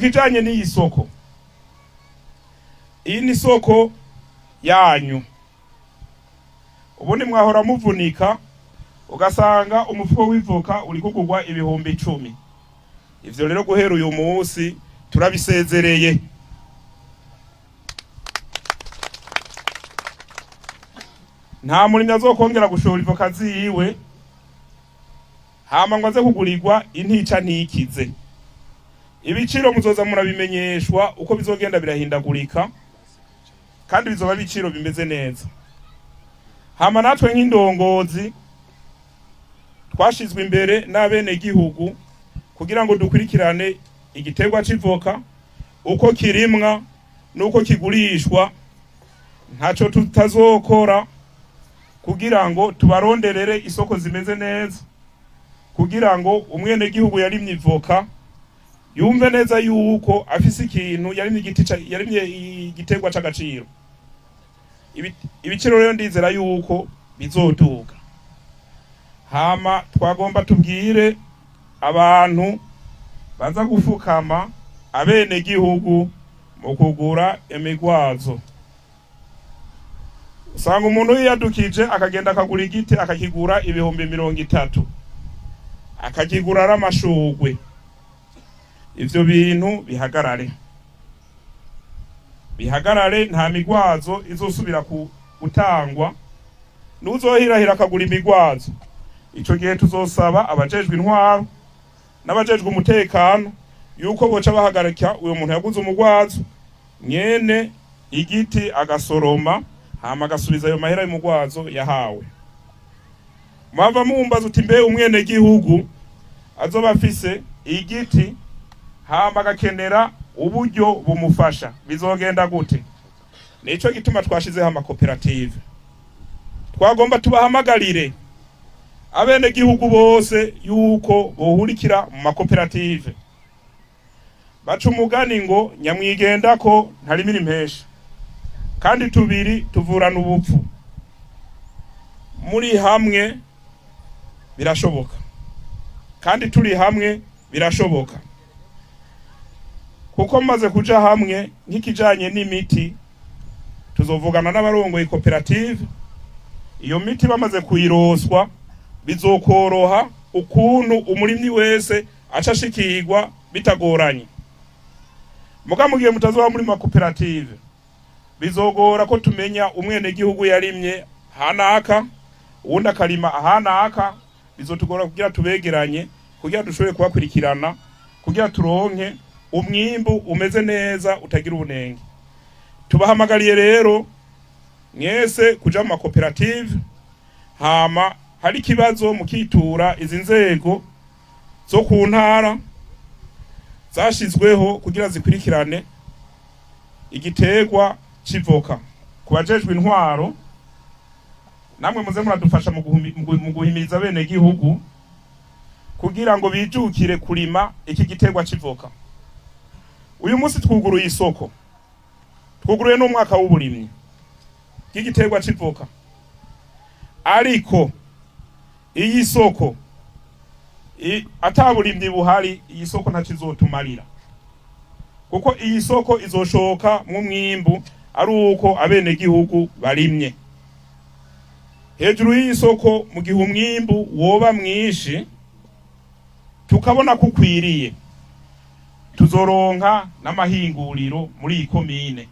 Kijanye n'iyi soko, iyi ni soko yanyu. Ubundi mwahora muvunika, ugasanga umufuko w'ivoka uri kugurwa 10,000. Ivyo rero guhera uyu munsi turabisezereye. Nta murimyi azokongera gushora ivoka ziwe hama ngo aze kugurirwa intica ntikize. Ibiciro muzoza murabimenyeshwa uko bizogenda birahindagurika, kandi bizoba ibiciro bimeze neza. Hama natwe nk'indongozi twashizwe imbere n'abenegihugu kugira ngo dukurikirane igiterwa c'ivoka uko kirimwa n'uko kigurishwa, ntaco tutazokora kugira ngo tubaronderere isoko zimeze neza, kugira ngo umwenegihugu yarimye ivoka yumve neza yuko afise ikintu yarimye, igiti yarimye igiterwa c'agaciro. Ibiciro rero ndizera yuko bizoduga. Hama twagomba tubwire abantu baza gufukama abenegihugu mu kugura imigwazo. Usanga umuntu yiyadukije akagenda akagura igiti, akakigura 30,000, akakigura ari amashurwe. Ivyo bintu bihagarare, bihagarare. Nta migwazo izosubira gutangwa. N'uzohirahira akagura imigwazo, ico gihe tuzosaba abajejwe intwaro n'abajejwe umutekano yuko boca bahagarika uyo muntu yaguze umugwazo, nyene igiti agasoroma, hama agasubiza ayo mahera y'umugwazo yahawe. Mwava mumbaza uti: mbe umwene gihugu azoba afise igiti hama agakenera uburyo bumufasha, bizogenda gute? Nico gituma twashizeho amakoperative. Twagomba tubahamagarire abene gihugu bose yuko bohurikira mu makoperative. Baca umugani ngo nyamwigendako ntarimira impesha, kandi tubiri tuvurana ubupfu. Muri hamwe birashoboka, kandi turi hamwe birashoboka, kuko maze kuja hamwe nk'ikijanye n'imiti, tuzovugana n'abarongoye koperative. Iyo miti bamaze kuyiroswa, bizokoroha ukuntu umurimyi wese aca ashikirwa bitagoranye. Muga mugihe mutazoba muri makoperative, bizogora ko tumenya umwenegihugu yarimye hanaka, uwundi akarima ahanaka. Bizotugora kugira tubegeranye, kugira dushobore kubakurikirana, kugira turonke umwimbu umeze neza utagira ubunenge. Tubahamagariye rero mwese kuja mu makoperative, hama hari ikibazo mukitura izi nzego zo ku ntara zashizweho kugira zikurikirane igiterwa c'ivoka. Ku bajejwe intwaro, namwe muze muradufasha mu guhimiriza bene gihugu kugira ngo bijukire kurima iki giterwa c'ivoka. Uyu munsi twuguruye isoko, twuguruye n'umwaka w'uburimyi bw'igiterwa c'ivoka, ariko iyi soko ata burimyi buhari, iyi soko ntaco izotumarira, kuko iyi soko izoshoka mu mwimbu ari uko abenegihugu barimye. Hejuru y'iyi soko, mu gihe umwimbu woba mwinshi tukabona ko ukwiriye, tuzoronka n'amahinguriro muri iyi komine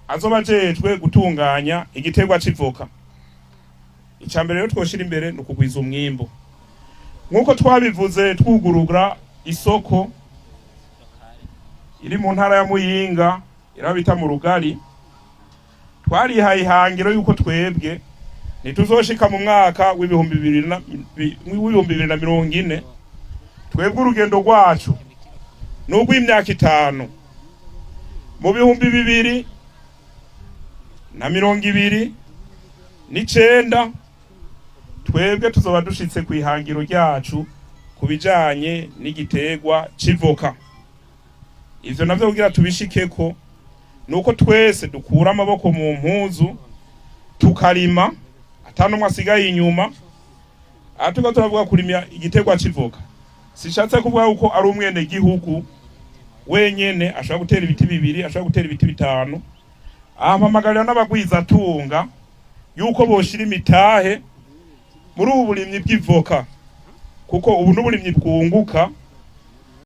azoba ajejwe gutunganya igiterwa c'ivoka. Icya mbere rero twoshira imbere ni ukugwiza umwimbu, nk'uko twabivuze twugurura isoko iri mu ntara ya Muyinga, iraba bita mu Rugari. Twarihaye ihangiro yuko twebwe ntituzoshika mu mwaka w'ibihumbi bibiri na mirongo ine. Twebwe urugendo rwacu ni urw'imyaka 5. Mu 2029 twebwe tuzoba dushitse ku ihangiro ryacu ku bijanye n'igiterwa c'ivoka. Ivyo navyo kugira tubishikeko nuko twese dukura amaboko mu mpuzu tukarima, ata n'umwe asigaye inyuma. Aha turiko turavuga kurimya igiterwa c'ivoka. Sishatse kuvuga yuko ari umwene gihugu wenyene ashobora gutera ibiti bibiri, ashobora gutera ibiti bitanu. Ampamagarira n'abagwizatunga yuko boshira imitahe muri ubu burimyi bw'ivoka, kuko ubu n'uburimyi bwunguka.